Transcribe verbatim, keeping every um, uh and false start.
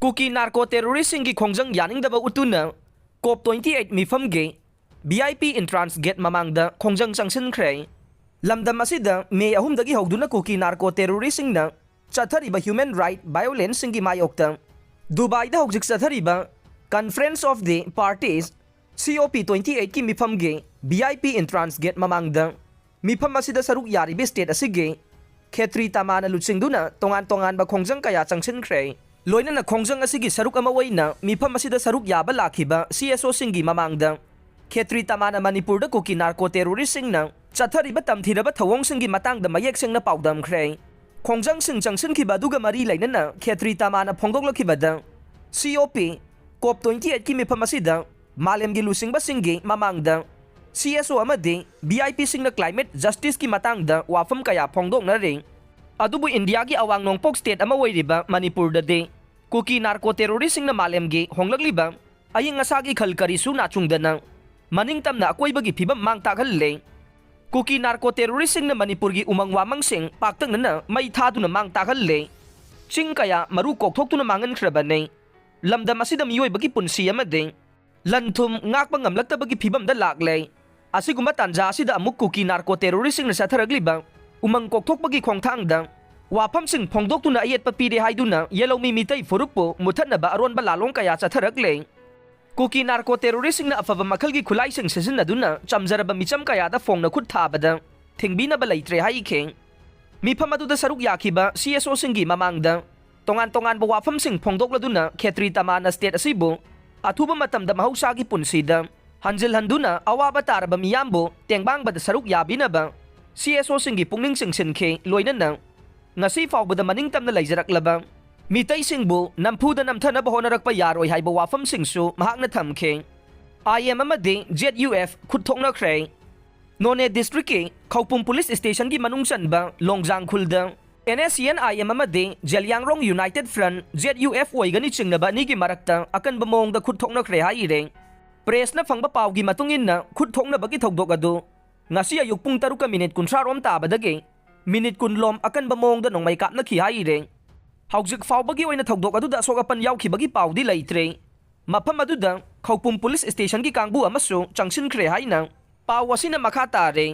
ꯀꯨꯀꯤ narco ꯇꯦꯔꯣꯔꯤꯁꯁꯤꯡꯒꯤ ꯈꯣꯡꯖꯪ ꯌꯥꯅꯤꯡꯗꯕ ꯎꯠꯇꯨꯅ ꯀꯣꯞ ꯇ꯭ꯋꯦꯟꯇꯤ ꯑꯩꯠ ꯃꯤꯐꯝꯒꯤ V I P entrance gate ꯃꯃꯥꯡꯗ ꯈꯣꯡꯖꯪ ꯆꯪꯁꯤꯟꯈ꯭ꯔꯦ꯫ ꯂꯝꯗꯝ ꯑꯁꯤꯗ ꯃꯦ ꯑꯍꯨꯝꯗꯒꯤ ꯍꯧꯗꯨꯅ ꯀꯨꯀꯤ ꯅꯥꯔꯀꯣ ꯇꯦꯔꯣꯔꯤꯁꯁꯤꯡꯅ ꯆꯠꯊꯔꯤꯕ ꯍ꯭ꯌꯨꯃꯦꯟ ꯔꯥꯏꯠ ꯚꯥꯏꯑꯣꯂꯦꯟꯁꯁꯤꯡꯒꯤ ꯃꯥꯌꯣꯛꯇ ꯗꯨꯕꯥꯏꯗ ꯍꯧꯖꯤꯛ ꯆꯠꯊꯔꯤꯕ Conference of the Parties, ꯁꯤ ꯑꯣ ꯄꯤ ꯇ꯭ꯋꯦꯟꯇꯤ ꯑꯩꯠꯀꯤ ꯃꯤꯐꯝꯒꯤ V I P entrance gate ꯃꯃꯥꯡꯗ ꯃꯤꯐꯝ ꯑꯁꯤꯗ ꯁꯔꯨꯛ ꯌꯥꯔꯤꯕ ꯁ꯭ꯇꯦꯠ ꯑꯁꯤꯒꯤ ꯈꯦꯇ꯭ꯔꯤ ꯇꯃꯥꯅ ꯂꯨꯆꯤꯡꯗꯨꯅ ꯇꯣꯉꯥꯟ ꯇꯣꯉꯥꯟꯕ ꯈꯣꯡꯖꯪ ꯀꯌꯥ ꯆꯪꯁꯤꯟꯈ꯭ꯔꯦ꯫ ꯂꯣꯏꯅꯅ ꯈꯣꯡꯖꯪ ꯑꯁꯤꯒꯤ ꯁꯔꯨꯛ ꯑꯃ ꯑꯣꯏꯅ ꯃꯤꯐꯝ ꯑꯁꯤꯗ ꯁꯔꯨꯛ ꯌꯥꯕ ꯂꯥꯛꯈꯤꯕ ꯁꯤ ꯑꯦꯁ ꯑꯣꯁꯤꯡꯒꯤ ꯃꯃꯥꯡꯗ ꯈꯦꯇ꯭ꯔꯤ ꯇꯃꯥꯅ ꯃꯅꯤꯄꯨꯔꯗ ꯀꯨꯀꯤ ꯅꯥꯔꯀꯣ ꯇꯦꯔꯣꯔꯤꯁꯁꯤꯡꯅ ꯆꯠꯊꯔꯤꯕ ꯇꯝꯊꯤꯔꯕ ꯊꯧꯑꯣꯡꯁꯤꯡꯒꯤ ꯃꯇꯥꯡꯗ ꯃꯌꯦꯛ ꯁꯦꯡꯅ ꯄꯥꯎꯗꯝꯈ꯭ꯔꯦ꯫ ꯈꯣꯡꯖꯪꯁꯤꯡ ꯆꯪꯁꯤꯟꯈꯤꯕ ꯑꯗꯨꯒ ꯃꯔꯤ ꯂꯩꯅꯅ ꯈꯦꯇ꯭ꯔꯤ ꯇꯃꯥꯅ ꯐꯣꯡꯗꯣꯛꯂꯛꯈꯤꯕꯗ, ꯁꯤ ꯑꯣ ꯄꯤ ꯀꯣꯞ ꯇ꯭ꯋꯦꯟꯇꯤ ꯑꯩꯠꯀꯤ ꯃꯤꯐꯝ ꯑꯁꯤꯗ ꯃꯥꯂꯦꯝꯒꯤ ꯂꯨꯆꯤꯡꯕꯁꯤꯡꯒꯤ ꯃꯃꯥꯡꯗ ꯁꯤ ꯑꯦꯁ ꯑꯣ ꯑꯃꯗꯤ ꯚꯤ ꯑꯥꯏ ꯄꯤꯁꯤꯡꯅ ꯀ꯭ꯂꯥꯏꯃꯦꯠ ꯖꯁꯇꯤꯁꯀꯤ ꯃꯇꯥꯡꯗ ꯋꯥꯐꯝ ꯀꯌꯥ ꯐꯣꯡꯗꯣꯛꯅꯔꯤ꯫ ꯑꯗꯨꯕꯨ ꯏꯟꯗꯤꯌꯥꯒꯤ ꯑꯋꯥꯡ ꯅꯣꯡꯄꯣꯛ ꯁ꯭ꯇꯦꯠ ꯑꯃ ꯑꯣꯏꯔꯤꯕ ꯃꯅꯤꯄꯨꯔꯗꯗꯤ ꯀꯨꯀꯤ ꯅꯥꯔꯀꯣ ꯇꯦꯔꯣꯔꯤꯁꯁꯤꯡꯅ ꯃꯥꯂꯦꯝꯒꯤ ꯍꯣꯡꯂꯛꯂꯤꯕ ꯑꯏꯪ ꯑꯁꯥꯒꯤ ꯈꯜ ꯀꯔꯤꯁꯨ ꯅꯥꯆꯨꯡꯗꯅ ꯃꯅꯤꯡꯇꯝꯅ ꯑꯀꯣꯏꯕꯒꯤ ꯐꯤꯕꯝ ꯃꯥꯡ ꯇꯥꯛꯍꯜꯂꯦ꯫ ꯀꯨꯀꯤ ꯅꯥꯔꯀꯣ ꯇꯦꯔꯣꯔꯤꯁꯁꯤꯡꯅ ꯃꯅꯤꯄꯨꯔꯒꯤ ꯎꯃꯪ ꯋꯥꯃꯪꯁꯤꯡ ꯄꯥꯛꯇꯛꯅꯅ ꯃꯩ ꯊꯥꯗꯨꯅ ꯃꯥꯡ ꯇꯥꯛꯍꯜꯂꯦ꯫ ꯆꯤꯡ ꯀꯌꯥ ꯃꯔꯨ ꯀꯣꯛꯊꯣꯛꯇꯨꯅ ꯃꯥꯡꯍꯟꯈ꯭ꯔꯕꯅꯤ꯫ ꯂꯝꯗꯝ ꯑꯁꯤꯗ ꯃꯤꯑꯣꯏꯕꯒꯤ ꯄꯨꯟꯁꯤ ꯑꯃꯗꯤ ꯂꯟ ꯊꯨꯝ ꯉꯥꯛꯄ ꯉꯝꯂꯛꯇꯕꯒꯤ ꯐꯤꯕꯝꯗ ꯂꯥꯛꯂꯦ꯫ ꯑꯁꯤꯒꯨꯝꯕ ꯇꯥꯟꯖꯥ ꯑꯁꯤꯗ ꯑꯃꯨꯛ ꯀꯨꯀꯤ ꯅꯥꯔꯀꯣ ꯇꯦꯔꯣꯔꯤꯁꯁꯤꯡꯅ ꯆꯠꯊꯔꯛꯂꯤꯕ ꯎꯃꯪ ꯀꯣꯛꯊꯣꯛꯄꯒꯤ ꯈꯣꯡꯊꯥꯡꯗ ꯋꯥꯐꯝꯁꯤꯡ ꯐꯣꯡꯗꯣꯛꯇꯨꯅ ꯑꯌꯦꯠꯄ ꯄꯤꯔꯦ ꯍꯥꯏꯗꯨꯅ ꯌꯦꯂꯧꯃꯤ ꯃꯤꯇꯩ ꯐꯨꯔꯨꯞꯄꯨ ꯃꯨꯊꯠꯅꯕ ꯑꯔꯣꯟꯕ ꯂꯥꯂꯣꯡ ꯀꯌꯥ ꯆꯠꯊꯔꯛꯂꯦ꯫ ꯀꯨꯀꯤ ꯅꯥꯔꯀꯣ ꯇꯦꯔꯣꯔꯤꯁꯁꯤꯡꯅ ꯑꯐꯕ ꯃꯈꯜꯒꯤ ꯈꯨꯠꯂꯥꯏꯁꯤꯡ ꯁꯤꯖꯤꯟꯅꯗꯨꯅ ꯆꯝꯖꯔꯕ ꯃꯤꯆꯝ ꯀꯌꯥꯗ ꯐꯣꯡꯅ ꯈꯨꯠ ꯊꯥꯕꯗ ꯊꯤꯡꯕꯤꯅꯕ ꯂꯩꯇ꯭ꯔꯦ ꯍꯥꯏꯈꯤ꯫ ꯃꯤꯐꯝ ꯑꯗꯨꯗ ꯁꯔꯨꯛ ꯌꯥꯈꯤꯕ ꯁꯤ ꯑꯦꯁ ꯑꯣꯁꯤꯡꯒꯤ ꯃꯃꯥꯡꯗ ꯇꯣꯉꯥꯟ ꯇꯣꯉꯥꯟꯕ ꯋꯥꯐꯝꯁꯤꯡ ꯐꯣꯡꯗꯣꯛꯂꯗꯨꯅ ꯈꯦꯇ꯭ꯔꯤ ꯇꯃꯥꯅ ꯁ꯭ꯇꯦꯠ ꯑꯁꯤꯕꯨ ꯑꯊꯨꯕ ꯃꯇꯝꯗ ꯃꯍꯧꯁꯥꯒꯤ ꯄꯨꯟꯁꯤꯗ ꯍꯟꯖꯤꯜꯍꯟꯗꯨꯅ ꯑꯋꯥꯕ ꯇꯥꯔꯕ ꯃꯤꯌꯥꯝꯕꯨ ꯇꯦꯡꯕꯥꯡꯕꯗ ꯁꯔꯨꯛ ꯌꯥꯕꯤꯅꯕ ꯁꯤ ꯑꯦꯁ ꯑꯣꯁꯤꯡꯒꯤ ꯄꯨꯛꯅꯤꯡ ꯆꯤꯡꯁꯤꯟꯈꯤ꯫ ꯂꯣꯏꯅꯅ ꯉꯁꯤ ꯐꯥꯎꯕꯗ ꯃꯅꯤꯡ ꯇꯝꯅ ꯂꯩꯖꯔꯛꯂꯕ ꯃꯤꯇꯩꯁꯤꯡꯕꯨ ꯅꯝꯐꯨꯗ ꯅꯝꯊꯅꯕ ꯍꯣꯠꯅꯔꯛꯄ ꯌꯥꯔꯣꯏ ꯍꯥꯏꯕ ꯋꯥꯐꯝꯁꯤꯡꯁꯨ ꯃꯍꯥꯛꯅ ꯊꯝꯈꯤ꯫ ꯑꯥꯏ ꯑꯦꯝ ꯑꯃꯗꯤ ꯖꯦꯠ ꯌꯨ ꯑꯦꯐ ꯈꯨꯠ ꯊꯣꯛꯅꯈ꯭ꯔꯦ꯫ ꯅꯣꯅꯦ ꯗꯤꯁꯇ꯭ꯔꯤꯛꯀꯤ ꯈꯧꯄꯨꯝ ꯄꯨꯂꯤꯁ ꯁ꯭ꯇꯦꯁꯟꯒꯤ ꯃꯅꯨꯡ ꯆꯟꯕ ꯂꯣꯡꯖꯥꯡ ꯈꯨꯜꯗ and S C and I M ꯑꯃꯗꯤ Zeliangrong united front, Z U F, ꯑꯣꯏꯒꯅꯤ ꯆꯤꯡꯅꯕ ꯑꯅꯤꯒꯤ ꯃꯔꯛꯇ ꯑꯀꯟꯕ ꯃꯑꯣꯡꯗ ꯈꯨꯠ ꯊꯣꯛꯅꯈ꯭ꯔꯦ ꯍꯥꯏꯔꯦ꯫ ꯄ꯭ꯔꯦꯁꯅ ꯐꯪꯕ ꯄꯥꯎꯒꯤ ꯃꯇꯨꯡ ꯏꯟꯅ, ꯈꯨꯠ ꯊꯣꯛꯅꯕꯒꯤ ꯊꯧꯗꯣꯛ ꯑꯗꯨ ꯉꯁꯤ ꯑꯌꯨꯛ ꯄꯨꯡ ꯇꯔꯨꯛꯀ ꯃꯤꯅꯤꯠ ꯀꯨꯟꯊ꯭ꯔꯥ ꯔꯣꯝ ꯇꯥꯕꯗꯒꯤ ꯃꯤꯅꯤꯠ ꯀꯨꯟ ꯂꯣꯝ ꯑꯀꯟꯕ ꯃꯑꯣꯡꯗ ꯅꯣꯡꯃꯩ ꯀꯥꯞꯅꯈꯤ ꯍꯥꯏꯔꯦ꯫ ꯍꯧꯖꯤꯛ ꯐꯥꯎꯕꯒꯤ ꯑꯣꯏꯅ ꯊꯧꯗꯣꯛ ꯑꯗꯨꯗ ꯑꯁꯣꯛ ꯑꯄꯟ ꯌꯥꯎꯈꯤꯕꯒꯤ ꯄꯥꯎꯗꯤ ꯂꯩꯇ꯭ꯔꯦ꯫ ꯃꯐꯝ ꯑꯗꯨꯗ ꯈꯧꯄꯨꯝ ꯄꯨꯂꯤꯁ ꯁ꯭ꯇꯦꯁꯟꯒꯤ ꯀꯥꯡꯕꯨ ꯑꯃꯁꯨ ꯆꯪꯁꯤꯟꯈ꯭ꯔꯦ ꯍꯥꯏꯅ ꯄꯥꯎ ꯑꯁꯤꯅ ꯃꯈꯥ ꯇꯥꯔꯦ꯫